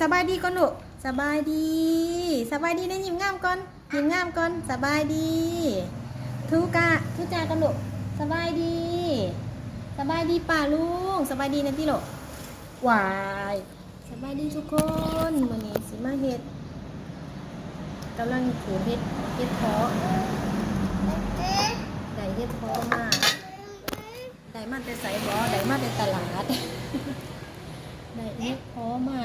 ສະບາຍດີກ່ອນລູກ ສະບາຍດີ ສະບາຍດີແນ່ ຍິ້ມງາມກ່ອນ ຍິ້ມງາມກ່ອນ ສະບາຍດີ ທຸກາ ທຸຈາກ່ອນລູກ ສະບາຍດີ ສະບາຍດີປ້າລຸງ ສະບາຍດີແນ່ຕິລູກ ຫວາຍ ສະບາຍດີທຸກຄົນ ມື້ນີ້ຊິມາເຮັດ ກຳລັງຂູດເຫັດ ເຫັດເພາະ ໄດ້ເຫັດເພາະມາ ໄດ້ມາແຕ່ໃສບໍ? ໄດ້ມາແຕ່ຕະຫຼາດ ໄດ້ເຫັດເພາະມາ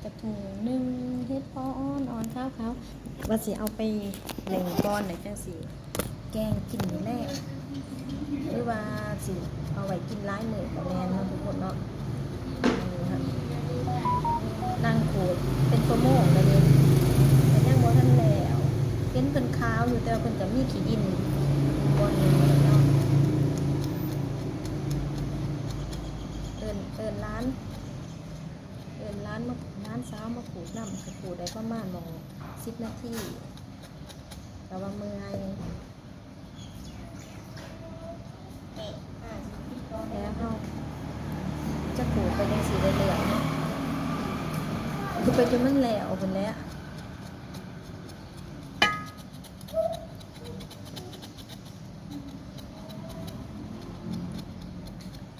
ກະທຸ່ງໜຶ່ງ ເຫັດເພາະອ່ອນໆ ຂາວໆ ວ່າຊິເອົາໄປເລັ່ງກ່ອນ ແລ້ວຈັ່ງຊິແກງກິນມື້ແລງ ຫຼືວ່າຊິເອົາໄວ້ກິນຫຼາຍມື້ກະແມ່ນເນາະທຸກຄົນເນາະ. ນັ່ງຂູດເປັນຊົ່ວໂມງແລ້ວເດ້ ກະຍັງບໍ່ທັນແລ້ວ ເຫັນເພິ່ນຂາວຢູ່ ແຕ່ວ່າເພິ່ນກະມີຂີ້ດິນບ່ອນໜຶ່ງເນາະ. ເອີ້ນ ເອີ້ນຫຼານ ເອີ້ນຫຼານມາ ຫຼານສາວມາຂູດນຳ ກະຂູດໄດ້ປະມານໝ່ອງສິບນາທີ ກະວ່າເມື່ອຍ. ແລ້ວເຮົາຈະຂູດໄປຈັ່ງຊີ້ເລື້ອຍໆ ເນາະ ຂູດໄປຈົນມັນແລ້ວພຸ້ນແຫຼະ.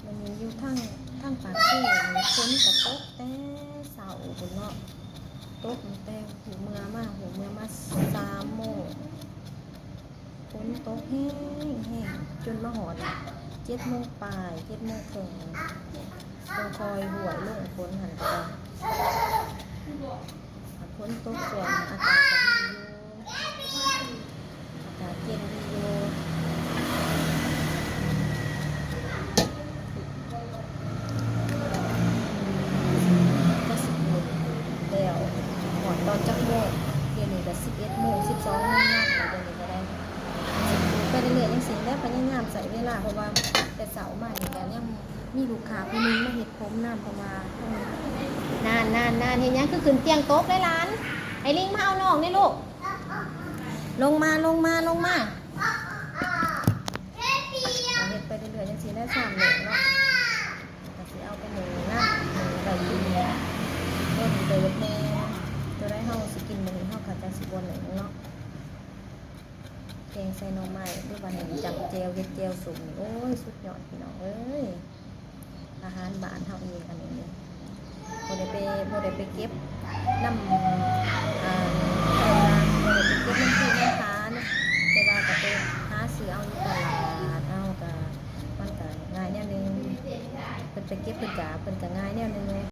ມື້ນີ້ຢູ່ທາງ ທາງປາກເຊນີ້ ຝົນກະຕົກແຕ່ເຊົ້າພຸ້ນເນາະ ຕົກຕັ້ງແຕ່ຫົວເມືອມາ ຫົວເມືອມາສາມໂມງ ຝົນຕົກແຮງໆ ຈົນມາຮອດເຈັດໂມງປາຍ ເຈັດໂມງເຄິ່ງ ຈັ່ງຄ່ອຍຫ້ວຍລົງ ຝົນຫັ້ນກະ ຝົນຕົກຊ່ວງອາກາດກະດີຢູ່ ອາກາດເຢັນດີຢູ່ ກະຊິຂູດແລ້ວ ຮອດຕອນຈັກໂມງ? ດຽວນີ້ກະສິບເອັດໂມງ ສິບສອງໂມງ ຍາມແລ້ວ ດຽວນີ້ກະໄດ້ ຂູດໄປເລື້ອຍໆ ຈັ່ງຊີ້ແຫຼະ ພະຍາຍາມໃຊ້ເວລາ ເພາະວ່າແຕ່ເຊົ້າມານີ້ກະຍັງມີລູກຄ້າຜູ້ໜຶ່ງມາເຮັດຜົມນຳ ເພາະວ່າ ນັ້ນໆໆ ເຮັດຫຍັງຄືຂຶ້ນຕຽງຕົກເດ້ຫຼານ? ໄອລິງມາເອົານ້ອງແນ່ລູກ ລົງມາ ລົງມາ ລົງມາ ເຮັດໄປເລື້ອຍໆ ຈັ່ງຊີ້ແຫຼະ ຊາມແລ້ວເນາະ ກະຊິເອົາໄປໜຶ້ງນຳ ໜຶ້ງໄວ້ກິນ ດົນເຕີບແນ່ ໂຕໃດເຮົາຊິກິນມື້ນີ້ ເຮົາກະຈັ່ງຊິບໍ່ໜຶ້ງເນາະ. ແກງໃສ່ໜໍ່ໄມ້ ຫຼືວ່າໜຶ້ງຈ້ຳແຈ່ວ ເຮັດແຈ່ວສົ້ມນີ້ ໂອ້ຍ ສຸດຍອດພີ່ນ້ອງເອີຍ ອາຫານບ້ານເຮົາເອງອັນນີ້ ບໍ່ໄດ້ໄປ ບໍ່ໄດ້ໄປເກັບນຳ ອ່າ ບໍ່ໄດ້ໄປເກັບນຳພູນຳຜາເນາະ ແຕ່ວ່າກະໄປຫາຊື້ເອົາຢູ່ຕະຫຼາດ ເຮົາກະ ມັນກະງ່າຍແນວໜຶ່ງ ເພິ່ນໄປເກັບເພິ່ນກະ ເພິ່ນກະງ່າຍແນວໜຶ່ງ.